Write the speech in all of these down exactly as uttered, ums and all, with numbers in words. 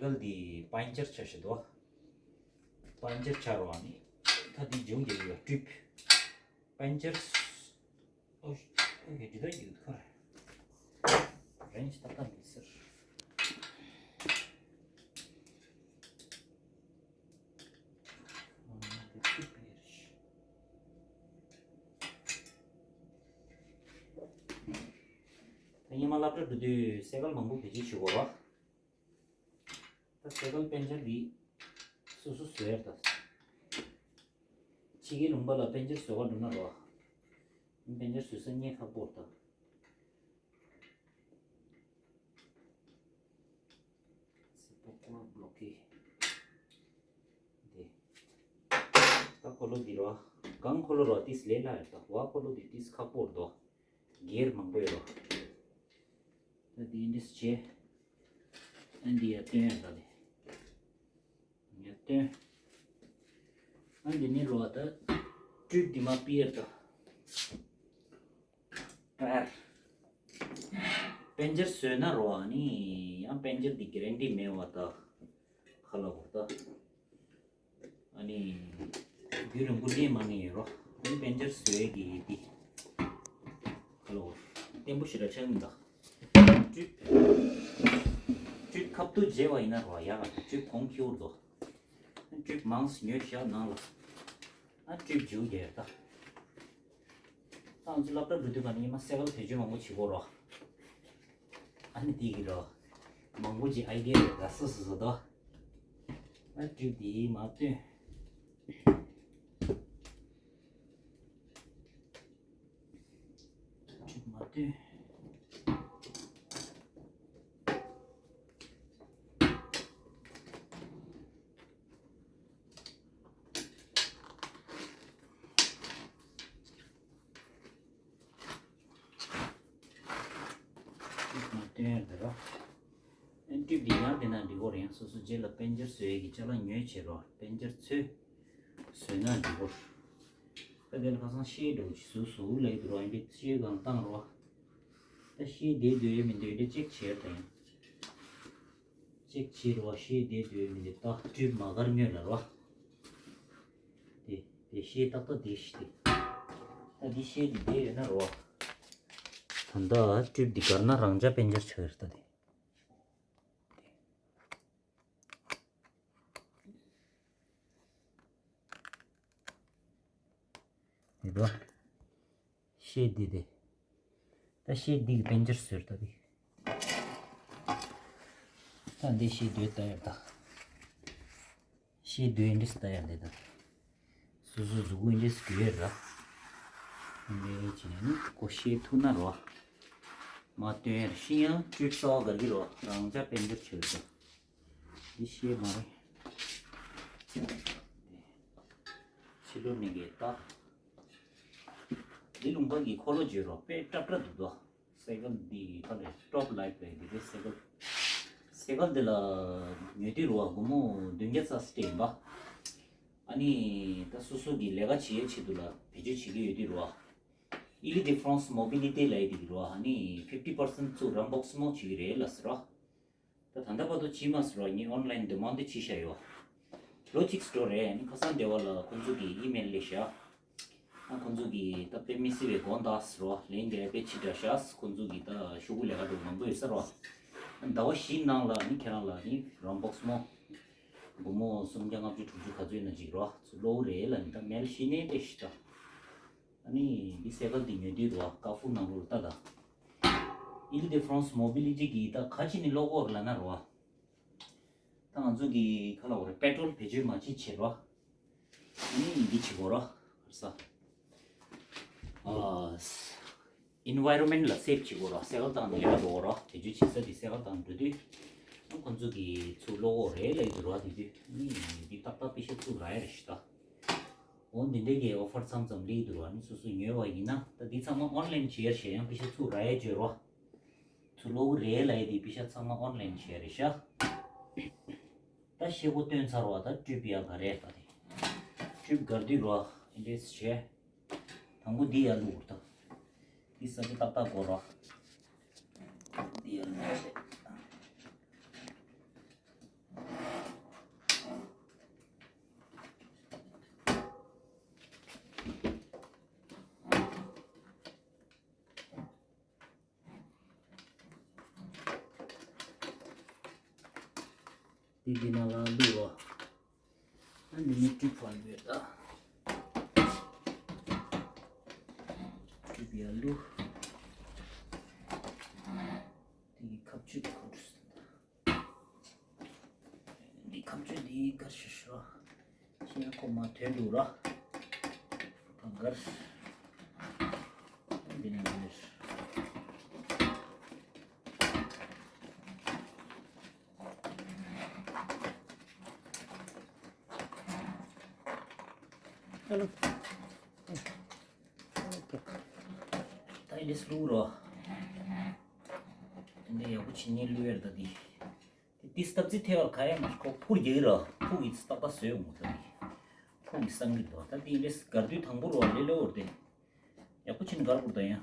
ཀལ་འདི་པན་ཅར་ཆགས་བཞག་འདུག་པན་ཅར་ཆགས་རོགས་ནི། ད་འདི་འཇུག་རྒྱག་ཡོད་ཀྲིབ། པན་ཅར། ཨོ། ཨོ་ཡ་འདི་ད་ཡོད་ཁ། རེན་ཇི་ཏག་ཏག་མི་ཟེར། ད་ཉི་མ་སློབ་གྲྭ་འགྲོ་དུས་སེ་ཀལ་མང་པོ་བེད་སྤྱོད་བྱེད་དགོས་རོགས། ད་སེ་ཀལ་པན་ཅར་འདི་སོ་སོ་བཟོས་ཡོད་ད། ཕྱི་རྒྱལ་ལུང་པ་ལ་པན་ཅར་བཟོ་ག་འགྲོ་ན་རོགས། པན་ཅར་བཟོ་ས་རྙེད་ཁག་པོ་རེད་ད། སེ་པོ་ཀོར་བྷི་ལོག་ཀི། འདི། ད་འཁོར་ལོ་འདི་རོ། གང་འཁོར་ལོ་རོ་ཏིས་ལས་སླ་ཡོད་ད། བ་འཁོར་ལོ་འདི་ཏིས་ཁག་པོ་རེད་དོ། སྒེར་མང་པོ་ཡོད་རོ། ད་འདི་འདིས་བྱས། ཨ་འདི་ཡ་སྟོན་ཡ་ད་ལེ། ཡ་སྟོན། ཨ་འདི་ནི་རོ་ད། ཀྲིབ་འདི་མ་པི་ཡ་ད། པར། པན་ཅར་བཟོས་ན་རོ་ཨ་ནི་ཡང་པན་ཅར་འདི་གེ་རན་ཊི་མེད་བ་ད། ཁ་ལ་བོར་ད། ཨ་ནི། རྒྱུན་རིང་པོ་ལེན་མ་ནི་ཡོད་རོ། ཨ་ནི་པན་ཅར་བཟོས་ཀྱི་ཡིན་ཏི། ཁ་ལ་བོར། བརྟན་པོ་ཞེ་དྲག་ཆགས་མི་འདུག་ཀྲིབ། ཀྲིབ་ཁབ་ཏུ་བརྗེ་བ་ཡིན་ན་རོ་ཡག་ཀྲིབ་གོང་ཁེ་བོར་འདུག་ཀྲིབ་མང་སུ་ཉོས་བཞག་ནང་ལ། ཨ་ཀྲིབ་འཇུག་རྒྱག་ད། ད་ང་ཚོ་སློབ་གྲྭ་འགྲོ་དུས་ག་ནས་ཉི་མ་སེ་ཀལ་བེད་སྤྱོད་མང་པོ་བྱེད་དགོས་རོགས། ཨ་ནི་དེ་གི་རོགས། མང་པོ་ཅིག་ཨའི་ཌི་ཡ་རེད་ད་སོ་སོ་བཟོ་དོ། ཨ་ཀྲིབ་དེ་མ་བཏོན། ཀྲིབ་མ་བཏོན། ཀྲིབ་མ་བཏོན་ཡ་དེ་རོ། ཨན་ཀྲིབ་འདི་ཡང་དེ་ན་འགྲིག་གོ་རེད། ཡང་སོ་སོ་རྗེས་ལ་པན་ཅར་བཟོ་ཡས་ཀྱི་ཅ་ལག་ཉོས་བྱེད་རོགས། པན་ཅར་ཚོས་བཟོས་ན་འགྲིག་གོ། ད་དེ་ལ་ཁ་སང་ཤེལ་འགྲོ་གི་ཟུག་ཟུག་ལས་འདུག་རོགས། ཡིན་པའི་ཤེལ་གང་བཏང་རོགས། ད་ཤེལ་བསྡད་འདོད་ཡོད་མི་འདོད་འདྲ་ཅེག་བྱེད་ད་ཡང་། ཅེག་བྱེད་རོགས། ཤེལ་བསྡད་འདོད་ཡོད་མི་འདོད་ད་ཀྲིབ་མ་གར་ཉོས་ལ་རོགས། དེ་དེ་ཤེལ་ཏག་ཏག་དེ་ཤི་དེ། ད་འདི་ཤེལ་འདི་བསྡད་ཡོད་ན་རོགས། ད་ད་ཀྲིབ་འདི་གར་ན་རང་འཇགས་པན་ཅར་ཆགས་ཡོད་ད་དེ། འདི་རོ། ཤེལ་འདི་དེ། ད་ཤེལ་འདི་གི་པན་ཅར་ཟེར་ད་དེ། ད་འདི་ཤེལ་འདི་ལྟ་ཡ་ད། ཤེལ་འདི་འདི་ལྟ་ཡ་འདི་ད། སོ་སོ་གཟུགས་པོ་འདི་སྐྱོ་ཡ་ར། འདི་ཅི་ནས་ནི་ཀོ་ཤེལ་ཐུག་ན་རོ། མ་སྟོན་ཡར་ཤི་ཡང་ཀྲིབ་སོགས་ག་གི་རོ། རང་ཅག་པན་ཅར་ཆེ་བ་ཅག་འདི་ཤེལ་མ་རེད། ཕྱི་ལོ་ནས་གས་ད། འདི་ལུང་པ་གི་འཁོར་ལོ་བརྗོད་རོགས་དཔེ་སྲབ་སྲབ་འདུག་དོ། སེ་ཀལ་འདི་ག་རེ་སི་ཊོབ་ལའིཊ་རེད། འདི་རེད་སེ་ཀལ། སེ་ཀལ་འདི་ལ་ཉོས་དུས་རོ་སྒོར་མོ་བདུན་བརྒྱ་རྩ་གཅིག་ཡིན་པ། ཨ་ནི་ད་སོ་སོ་གི་ལས་ཀ་བྱེད་ཡས་ཆེད་དུ་ལ་བེད་སྤྱོད་བྱེད་ཀྱི་ཡོད་དུས་རོ། ཨི་ལི་དེ་ཧྥ་རན་སི་མོ་བི་ལི་ཏེ་ལབ་ཡས་དེ་གི་རོ། ཨ་ནི་ཕིབ་ཊི་པར་སེན་ཊི་ཚུར་རམ་བོག་སི་མོ་བྱེད་ཀྱི་རེད་ལབ་ཟེར་རོ། ད་ད་ལྟ་བར་དུ་བྱས་མ་སོང་ར། ངས་ཨོན་ལའིན་ཌི་མཱན་ཌི་བྱས་བཞག་ཡོད། ལོ་གཅིག་འགྲོ་རེད། ཨ་ནི་ཁ་སང་སྡེ་བ་ལ་ཁོང་ཚོ་གིས་ཨི་མེལ་སླེབས་བཞག་ཨ་ཁོང་ཚོ་གིས་ད་དཔེ་མི་སྲིད་པའི་དགོངས་དག་ཟེར་བ་ལན་རྒྱག་དཔེ་ཕྱི་དྲགས་བཞག་ཁོང་ཚོ་གིས་ད་ཤོག་གུ་ལས་ཀ་འགྲོ་མང་པོ་ཡོད་ས་རེད་བ། ཟླ་བ་བཞི་ནང་ལ་ཨ་ནི་ཁྱེད་རང་ལ་ཨ་ནི་རམ་བོག་སི་མོ་སྒོར་མོ་སུམ་བརྒྱ་ལྔ་བཅུ་དྲུག་ཅུ་ག་ཚོད་ཡིན་ན་ཅིག་རེད་བ། ཚུར་སློག་གི་རེད་ལབ་ནི་ད་མེལ་ཤེས་ནས་སླེབས་ཤག་ད། ཨ་ནི་འདི་སེ་ཀལ་འདི་ཉོས་དུས་རེད་བ། ཀ་ཧྥུ་ནང་ལོགས་ལ་ལྟ་ད། ཨི་ལི་དེ་ཧྥ་རན་སི་མོ་བི་ལི་ཏེ་གིས་ད་ག་ཅི་ནས་སློག་གི་ཡོད་རེད་ལབ་ན་རེད་བ། ད་ང་ཚོ་གི་ཁ་ལ་འོ་རེད། པེ་ཊོལ་བེད་སྤྱོད་མ་བྱེད་བྱེད་རོ། ཨ་ནི་འདི་བྱེད་དགོས་རོ། ག་རེ་ཟ། ཨ། ཨེན་ཝའི་རོན་མེན་ཊི་ལ་སེབ་བྱེད་དགོས་རོ། སེ་ཀལ་བཏང་ནས་ལས་ཀ་འགྲོ་དགོས་རོ། བེད་སྤྱོད་བྱེད་ས་དེ་སེ་ཀལ་བཏང་འགྲོ་དུས། ཨ་ཁོང་ཚོ་གིས་ཚུར་སློག་གི་ཡོད་རེད་ལབ་ཀྱི་འདུག་ར། དེ་དུས་ཨ་ནི་འདི་ཏག་ཏག་པེ་ཤ་ཚུར་རག་ཡ་རེད་ཤག་ད། འོ་འདི་འདྲའི་གི་ཨོ་ཕར་མཚམས་མཚམས་སླེབས་ཀྱི་འདུག་ར། ཨ་ནི་སོ་སོ་ཉོས་པ་ཡིན་ན་ད་འདི་ཚང་མ་ཨོན་ལའིན་བྱེད་ཡ་བྱེད་ཡང་པེ་ཤ་ཚུར་རག་ཡ་བྱེད་རོ། ཚུར་སློག་གི་རེད་ལབ་ཡས་དེ་པེ་ཤ་ཚང་མ་ཨོན་ལའིན་བྱས་རེད་ཤག་ད་ཤེལ་སྒོ་བཏོན་ཚར་བ་ད་ཀྲིབ་ཡ་ག་རེ་ད་དེ། ཀྲིབ་གར་དུས་རོ་ཨིན་ཌེས་བྱས། དང་པོ་འདི་ཡར་བླུགས་རོ་ད། འདི་ས་ཆ་ཏག་ཏག་དགོས་རོ། འདི་ཡར་བླུགས་རེད། འདི་འདི་ནང་ལ་བླུགས་རོགས། ཨ་འདི་ནི་ཊུབ་ཕར་བླུགས་ད། ཊུབ་ཡར་བླུགས། འདི་གི་ཁ་གཅུས་ཁོ་འདི་ཁ་གཅུས་འདི་གར་ཤོག་ཤོག་ཤེས་ཡ་ཁོ་མ་ཐོན་འདུག་ར། ད་གར། འདི་ནས་འདི་ནས། ཨ་ལོ། ཨོ་ཀེ། ད་འདི་སླུ་རོ། འདི་ཡག་པོ་བྱེད་ཉེན་བླུ་ཡར་ད་འདི། དེ་སྟབས་རྩིས་ཐེ་བར་ཁ་ཡ་མ་ཁོ་ཕུར་རྒྱག་ར་ཕུག་གི་སྟག་པ་བཟོས་འོང་ད་འདི། ཕུག་གི་སང་གི་དོ་ད་འདི་འདི་སྒར་དུས་དང་པོ་རོ་ལེ་ལེ་འོར་དེ། ཡག་པོ་ཕྱིན་གར་བུར་དང་ཡང་།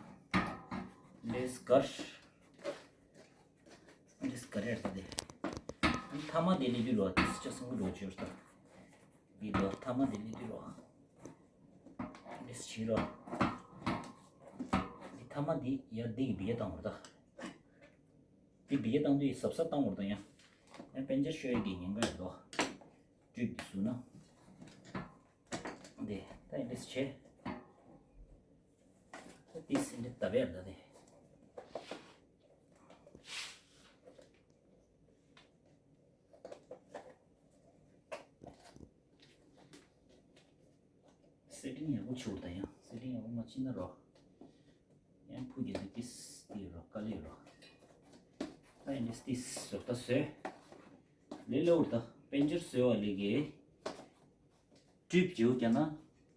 འདི་སྒར། འདི་སྒར་ཡར་ད་དེ། ཐ་མ་དེ་ལེ་དུས་རོ་དེ་སི་ཆ་སང་གི་རོ་ཅོར་ད། འདི་རོ་ཐ་མ་དེ་ལེ་དུས་རོ། འདི་སི་ཕྱི་རོ། འདི་ཐ་མ་དེ་ཡར་དེ་གི་བི་ཡ་བཏང་བར་ད། འདི་བི་ཡ་བཏང་དུས་ཟབ་ཟབ་བཏང་བར་ད་ཡང་། ཡང་པན་ཇར་ཤོ་ཡ་གི་ཉེན་ཁ་ཡོད་དོ། ཊུབ་དེ་བཟུང་ན། འདི་ད་ཡིན་འདི་སི་ཆེ། ད་དེ་སི་འདི་ད་བེར་ད་དེ། སེ་ཊིང་ཡག་པོ་བྱུར་ད་ཡང་སེ་ཊིང་ཡག་པོ་མ་བྱེད་ན་རོ། ཡང་ཕུག་རྒྱག་དུས་ཏིས་ཏི་རོ་དཀའ་ལས་རོ། ད་ཡིན་ཏིས་ཏིས་བཟོ་ད་བཟོས། ལེ་ལེ་འུར་ད་པན་ཇར་བཟོས་བ་ལེ་གེ། ཊུབ་བྱེའུ་རྒྱག་ན་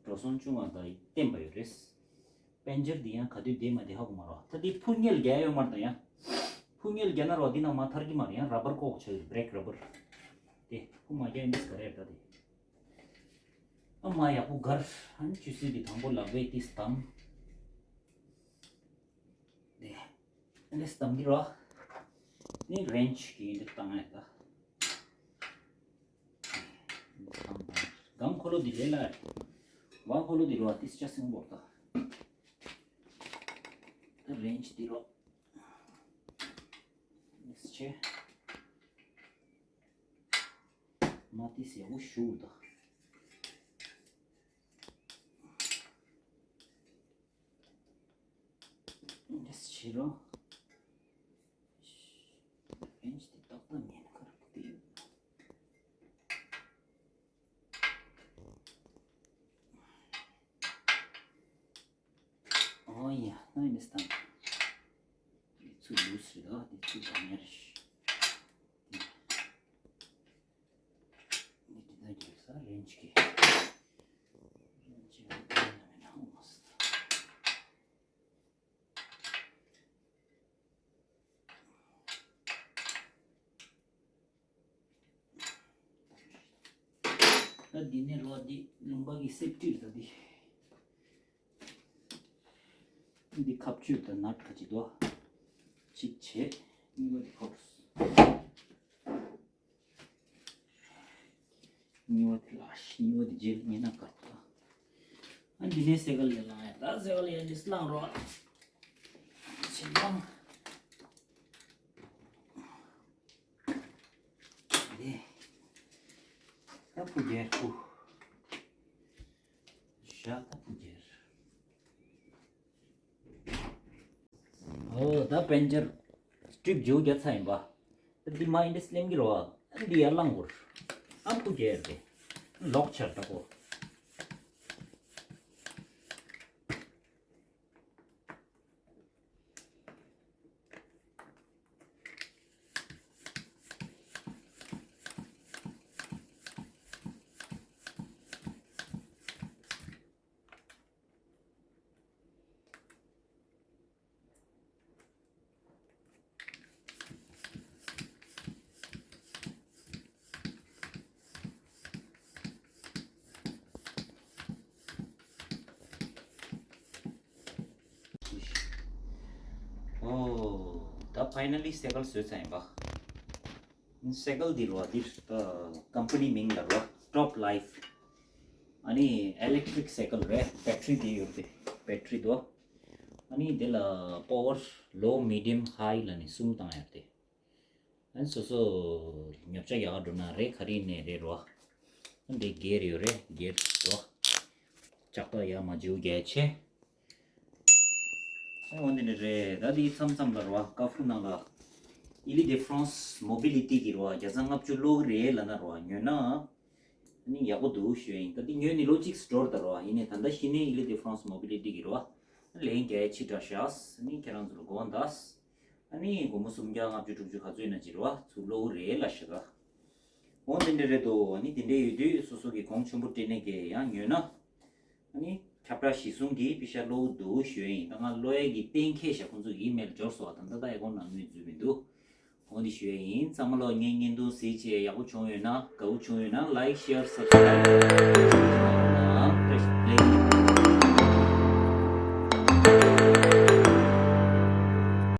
འགྲོ་སོང་ཆུང་བ་དང་བརྟན་པ་ཡོད་རེད། པན་ཇར་འདི་ཡང་ག་དུས་བསྡད་མ་བསྡད་ཧ་གོ་མ་རོགས། ད་འདི་ཕུ་ཉལ་རྒྱག་ཡོད་མ་རེད་ད་ཡང་། ཕུ་ཉལ་རྒྱག་ན་རོགས་འདི་ནང་མ་ཐར་གི་མ་རེད་ཡང་ར་བར་ཀོག་ཆགས་ཡོད་རེད་བྷི་རེག་ར་བར། དེ་ཕུ་མ་རྒྱག་ཡིན་འདི་ག་རེད་ད་དེ། ཨ་མ་ཡག་པོ་གར་ཨ་ནི་ཆུ་སྲིན་འདི་དང་པོ་ལག་པས་ཏིས་དམ། དེ། ཨ་ནི་དམ་གི་རོགས། ནི་རེན་ཇི་གི་འདི་བཏང་ཡ་ད། སྒང་འཁོར་ལོ་འདི་ལས་སླ་རེད། བ་འཁོར་ལོ་འདི་རོ་ཏིས་ཆ་སིང་བོར་ད། ད་རེན་ཇི་འདི་རོ། ནེགསི་ཆེ། མ་ཏིས་ཡག་པོ་ཞུ་ད། ནེགསི་ཆེ་རོ། རེན་ཇི་འདི་ཏག་ཏག་མིན་ཁར་ཁུ་དེ། Oh yeah, I understand. འདི་ཚུར་ལུས་རེད་ད། འདི་ཚུར་དང་ཉར་ཤི། འདི་འདི་ད་རྒྱལ་ས་རེན་ཇི་གི། རེན་ཇི་གི་ད་ན་མེད་ན་འོང་མ་སི་ད། ད་འདི་ནས་རོ་འདི་ལུང་པ་གི་སེབ་ཊི་རེད་ད་འདི། འདི་ཁ་གཅུས་ད་ནཊ་ཁ་ཅིག་དོ། གཅིག་བྱས། གཉིས་པ་འདི་ཁོབས། གཉིས་པ་དེ་ལ་ཤི། གཉིས་པ་དེ་རྗེས་ལ་ཉེ་ན་དཀར་པོ་དང་། ཨ་འདི་ནས་སེ་གལ་ཡར་ལངས་ཡ། ད་སེ་གལ་ཡར་འདི་སླང་རོགས། ཕྱིན་ལང་། དེ། ད་ཕུ་རྒྱལ་ཕུ། ཞག་ད་ཕུ་རྒྱལ། ཨོ་ད་པན་ཇར་སི་ཊིབ་ཇོ་རྒྱག་ཚར་ཡིན་པ། ད་འདི་མ་ཡིན་འདི་སླེམ་གི་རོ། ཨ་འདི་ཡར་ལངས་དགོས། ཨ་ཕུ་རྒྱལ་དེ། ལོག་ཆར་ད་གོ། ཨོ། ད་ཕའི་ནལ་ལི་སེ་གལ་བཟོས་ཚར་ཡིན་པ། སེ་གལ་འདི་རོ་འདི་ཀམ་པ་ནི་མིང་ལ་རོ་ཊོབ་ལའིཕ། ཨ་ནི་ཨི་ལེག་ཊི་རིག་སེ་གལ་རེད། བེ་ཊི་རི་དེ་ཡོད་དེ། བེ་ཊི་རི་དོ། ཨ་ནི་དེ་ལ་པ་ཝར་ལོ་མི་ཌི་ཡམ་ཧའི་ལ་ནི་གསུམ་བཏང་ཡོད་དེ། ཨ་ནི་སོ་སོ་ཉོ་ཆ་ཡག་འགྲོ་ན་རེད། ག་རེ་ནས་རེད་རོ། ཨ་འདི་སྒེར་ཡོད་རེད། སྒེར་རོ། ལྕགས་པ་ཡག་མ་བྱེད་རྒྱ་ཆེ། ཨ་འོ་འདི་འདྲ་རེད། ད་འདི་མཚམས་མཚམས་ལ་རོ། ཀ་ཕུ་ནང་ལ་ཨི་ལི་དེ་ཧྥ་རན་སི་མོ་བི་ལི་ཏི་གི་རོ། བརྒྱ་ཚང་ལྔ་བཅུ་སློག་གི་རེད་ལབ་ན་རོ། ཉོས་ན་ཨ་ནི་ཡག་པོ་འདུག་ཞུ་ཡ་ཡིན། ད་འདི་ཉོས་ནས་ལོ་གཅིག་འགྲོ་ད་རོ། ཡིན་ནའི་ད་ལྟ་གཞི་ནས་ཨི་ལི་དེ་ཧྥ་རན་སི་མོ་བི་ལི་ཏི་གི་རོ། ལན་རྒྱ་ཆེ་དྲགས་ཤག་ཨ་ནི་ཁྱེད་རང་ཚོ་ལ་དགོངས་དག་ཨ་ནི་སྒོར་མོ་སུམ་བརྒྱ་ལྔ་བཅུ་དྲུག་ཅུ་ག་ཚོད་ཡིན་ན་ཅི་རོ། ཚུར་སློག་གི་རེད་ལབ་ཤག་འོ་འདི་འདྲ་རེད་དོ། ཨ་ནི་དེ་འདྲ་ཡོད་དུས་སོ་སོ་གི་གོང་ཆེན་པོ་སྤྲད་ནས་ཀྱི་ཡང་ཉོས་ན། ཨ་ནི་ཁྱབ་བསྒྲགས་གཞི་བཟུང་གིས་པེ་ཤག་སློག་འདུག་ཞུ་ཡ་ཡིན། ད་ང་སློག་ཡ་གི་གཏན་འཁེལ་ཤག་ཁོང་ཚོ་ཨི་མེལ་འབྱོར་སོང་བ། ད་ལྟ་ད་ཨེ་ཀོན་ནང་ནས་འཛུལ་མི་འདུག་འོ་འདི་ཞུ་ཡ་ཡིན། ཚང་མ་ལོ་ངའི་བརྙན་ཐུང་གཟིགས་བྱས་ཡག་པོ་བྱུང་ཡོད་ན། དགའ་པོ་བྱུང་ཡོད་ན་ལའིཀ་ཤེར་སབ་སི་ཀ་རའིབ།